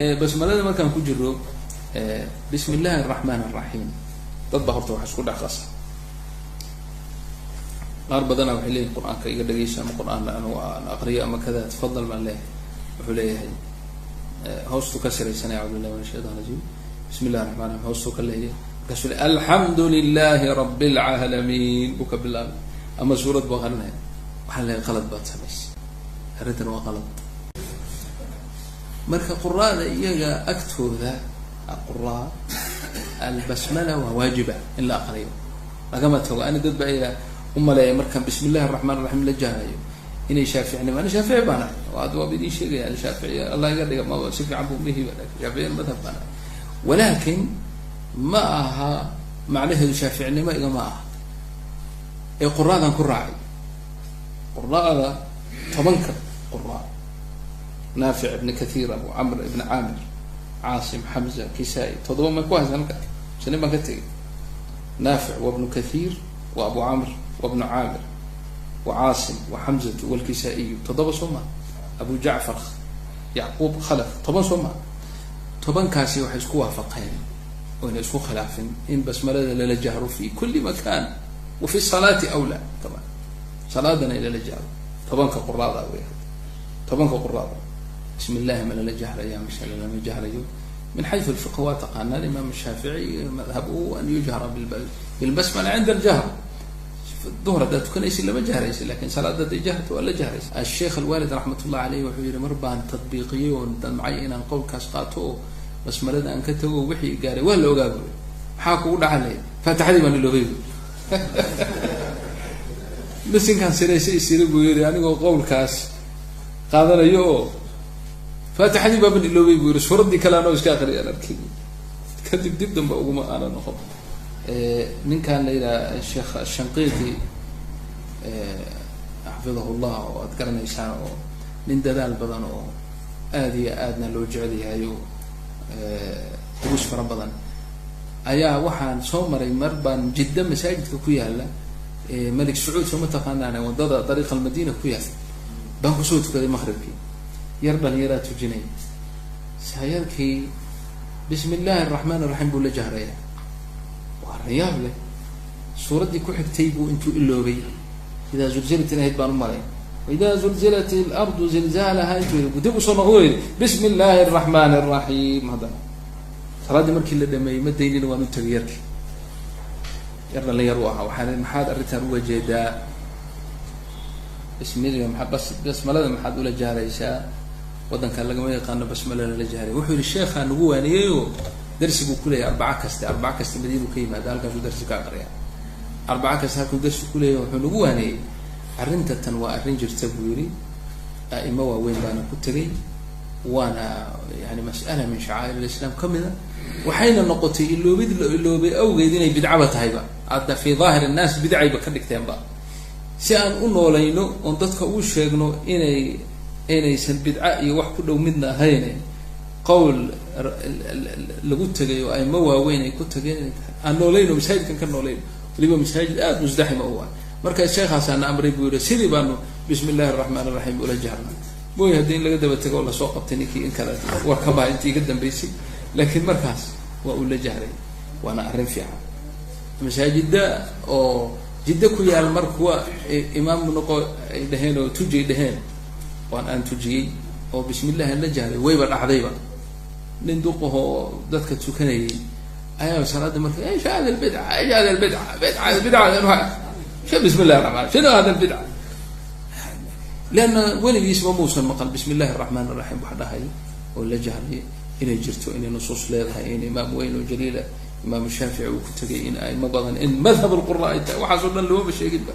Basmalada markaan ku jiro, bismi illahi araxmaan araxiim, dad baa horta wax isku dhex qasa. Qaar badana waxay leeyihin Qur-aanka iga dhegeysa ama Qur-aan anigu aan aqriyo ama kada, tafadal baan leeyahay. Wuxuu leeyahay, hoostuu ka siraysanaya, acuudu billahi min ashaytan rajim, bismi illahi raxman raxim, hoostuu ka leeyahay. Markaasuu le alxamdu lilahi rabi lcaalamiin buu ka bilaabay ama suurad buu aqrinaya. Waxaan leeyahay, qalad baad samaysay, arrintan waa qalad. Marka quraada iyaga agtooda quraa albasmala waa waajiba in la aqriyo, lagama tago. Ani dad baa ila umaleeya markaan bismi illahi araxmaan raxiim la jahrayo inay shaaficinimo. Ana shaafici baan ahay, ad waaba idin sheegaya, ana shaaficiya Allah iga dhiga, maba si fiican bu mihiba, lakin shaaficiya madhab baan ahay. Walakin ma aha macnaheedu shaaficinimo igama aha, ee quraadan ku raacay, quraada 10-ka quraa, Naafic, Ibn Kathir, Abu Camr, Ibn Caamir, Caasim, Xamza, Kisaa-i, toddoba may ku haysan halka mise nin baan ka tegay? Naafic wa Bnu Kathiir wa Abu Camr wa Bnu Caamir wa Caasim wa Xamzatu walkisaa-iyu, toddoba soo maa? Abu Jacfar, Yacquub, Khalaf, 10 soo maa? 10-kaasi waxay isku waafaqeen oyna isku khilaafin in basmalada lala jahro fi kuli makan, wa fi salaati awla taban, salaadana in lala jahro. 10-ka quraada wey, 10-ka quraada. Bismi illahi ma lala jahraya mise lalama jahrayo? Min xayu lfiqh waa taqaanaan, Imaam Shaafici madhabuhu an yujhara bilbasmala cinda aljahr. Duhr haddaad tukanaysid lama jahraysid, lakin salaada hadday jahrta waa la jahraysa. Asheikh alwaalid raxmat ullah aleyh wuxuu yihi, mar baan tadbiiqiyey oon damcay inaan qowlkaas qaato oo basmalada aan ka tago, wixii gaaray waa la ogaa buri. Maxaa kugu dhaca? Faatixadii baan iloobay buri. Misinkaan siraysa isiri buu yihi, anigoo qowlkaas qaadanayo oo faatixadii baaban iloobay buu yihi, suuraddii kale anoo iska aqriya aan arkay. Kadib dib dambe uguma aanan noqon. Ninkan la yidhaha Sheekh Shanqiiti xafidahu llah, oo aad garanaysaan, oo nin dadaal badan oo aada iyo aadna loo jecel yahay oo duruus fara badan, ayaa waxaan soo maray mar baan Jidda masaajidka ku yaala Malik Sacuud, soo ma taqaanaan, waddada dariiqa Almadina ku yaala baan kusoo tukaday maqribkii. Yar dhalinyaraa tujinay, sayarkii bismi illahi araxmaan iraxiim buu la jahraya. Waa arrin yaab leh. Suuraddii ku xigtay buu intuu iloobay, idaa zulzilat inahayd baan u malay, idaa zulzilat alardu zilzaalaha, intuu yii dib usoo noqdo yidhi bismi illaahi araxmaan araxiim. Haddana salaaddii markii la dhameeyey ma daynina, waan u tegay yarkii, yar dhalinyar u ahaa. Waxaan, maxaad arrintan uga jeedaa? Bismiga maa bas basmalada maxaad ula jahraysaa? Waddanka lagama yaqaano basmala lala jahray. Wuxuu yihi, sheekhaa nagu waaniyeyoo darsi buu kuleeyahy arbaca kaste, arbaca kasta Madiinuu ka yimaada, halkaasuu darsi ka aqriya. Arbaca kasta halkuu darsi kuleeyahy wuxuu nagu waaniyey, arrinta tan waa arrin jirta buu yihi, a'imo waaweyn baana ku tegay, waana yani mas'ala min shacaa'ir alislaam kamida, waxayna noqotay iloobid la iloobay awgeed inay bidcaba tahayba. Hadda fi daahir annaas bidcayba ka dhigteenba. Si aan u noolayno oon dadka uu sheegno inaysan bidca iyo wax ku dhow midna ahayn, qowl lagu tegay oo aimo waaweyn ay ku tageen inay tahay, aan noolayno, masaajidkan ka noolayno, waliba masaajid aada musdaxima u ah. Marka sheekaasaana amray buu yihi, sidii baanu bismi illahi araxmaan iraxiim ula jahrna. Mooy haddii in laga daba tego oo lasoo qabtay ninkii in kale war ka baha intii iga dambeysay, laakiin markaas waa uu la jahray, waana arrin fiican. Masaajida oo Jiddo ku yaal mar kuwa imaam noqo ay dheheen oo tujay dheheen, waan aan tujiyey oo bismi illahi aan la jahray, wayba dhacdayba nin duqahoo dadka tukanayay ayaa salaada marka, ايش هذا البدعة، ايش هذا البدعة، بدعة بدعة، شو بسم الله الرحمن، شنو هذا البدعة؟ leanna weligiisba muusan maqal bismi illahi araxmaan iraxiim wax dhahay oo la jahray inay jirto, inay nusuus leedahay, in imaam weyn oo jaliila, Imaam Shaafici, uu ku tegay, in aimo badan, in madhab alqura ay tahay, waxaas o dhan loomaba sheeginba.